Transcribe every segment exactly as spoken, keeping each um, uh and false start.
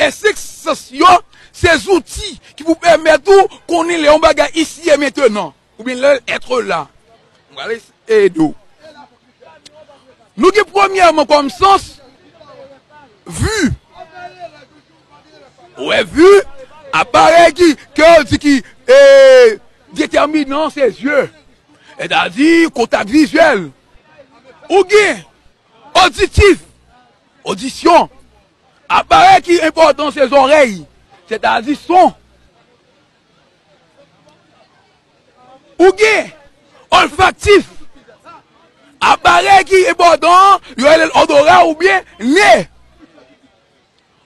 E senk sans yo, se zouti ki pou pèmèt ou konnen lè yon bagay isi e mentenan, oubyen lè l être la. M pral ede w. Nou gen premyèman kòm sans, vi. Ou wè vi, aparèy ki, ke yo di ki, e, detèminan se zye. Sètadi kontak vizyèl. Ou gen oditif, odisyon. Aparèy ki enpòtan se zòrèy, sètadi son. Ou gen olfaktif, aparèy ki enpòtan, yo rele l odora oubyen ne.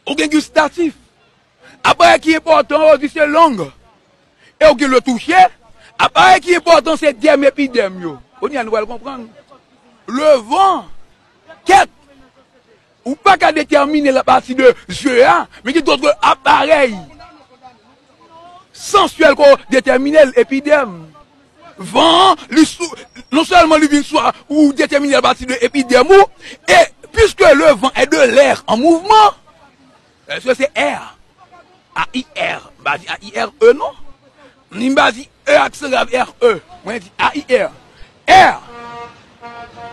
Ou gen gistatif, aparèy ki enpòtan, yo di se lang. E ou gen le touche, aparèy ki enpòtan, se dèm epi dèm yo. Kounye a, nou pral konprann. Le van, kèt, ou pa ka detèmine l apati de zye a, men gen dòt aparèy sansyèl ke w detèmine l, epidèm. Van an, li sou, non sèlman li vin sou, ou detèmine l apati de epidèm ou, e puisque le vent est de l'air en mouvement, èske se air? A I R, m pa di A I R E non. Ni m pa di E aksan grav R E. Mwen di A I R. Air.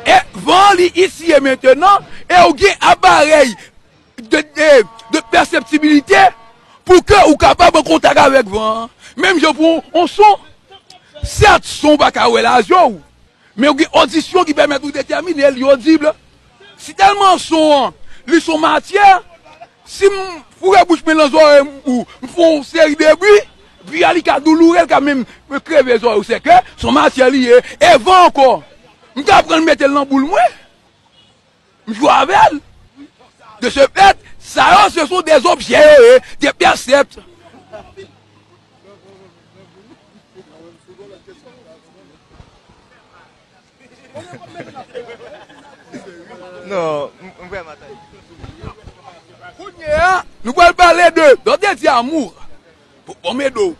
E van li isi e mentenan, e ou gen aparèy de, de, de pèseptibilite pou ke ou kapab an kontak avèk van an. Menm jan pou yon son. Sèt, son ou pa ka wè l a zye w. Men ou gen odisyon ki pèmèt ou detèmine l, li odib. Si tèlman son an, li se yon matyè, si m foure bouch mwen nan zòrèy m, ou m fè yon seri de bri, bri a li ka douloure, l ka menm kreve zòrèy ou, se ke se yon matyè li ye. E van ankò, m ka pran l mete l nan boul mwen, m jwe avè l. De ce fait, sa yo, ce sont des objets, yo ye, des percepts. Non, m, m vrèman tande. Kounye a, nou pral pale de, lè w te di amour, bon, bon, m ede w.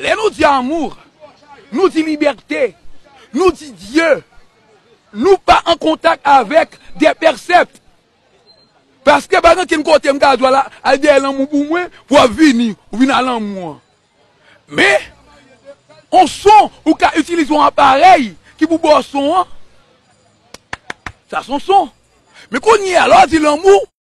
Lè nou di amour, nou di libète, nou di Dye, nou pa an kontak avèk de percepts. Paske pa gen okenn kote m ka di w al, al dèyè lanmou pou mwen, pou w ap vini, ou vin a lanmou an. Men, yon son, ou ka itilize yon aparèy ki pou ba w son an. Sa se yon son. Men kounye a, lè w di lanmou,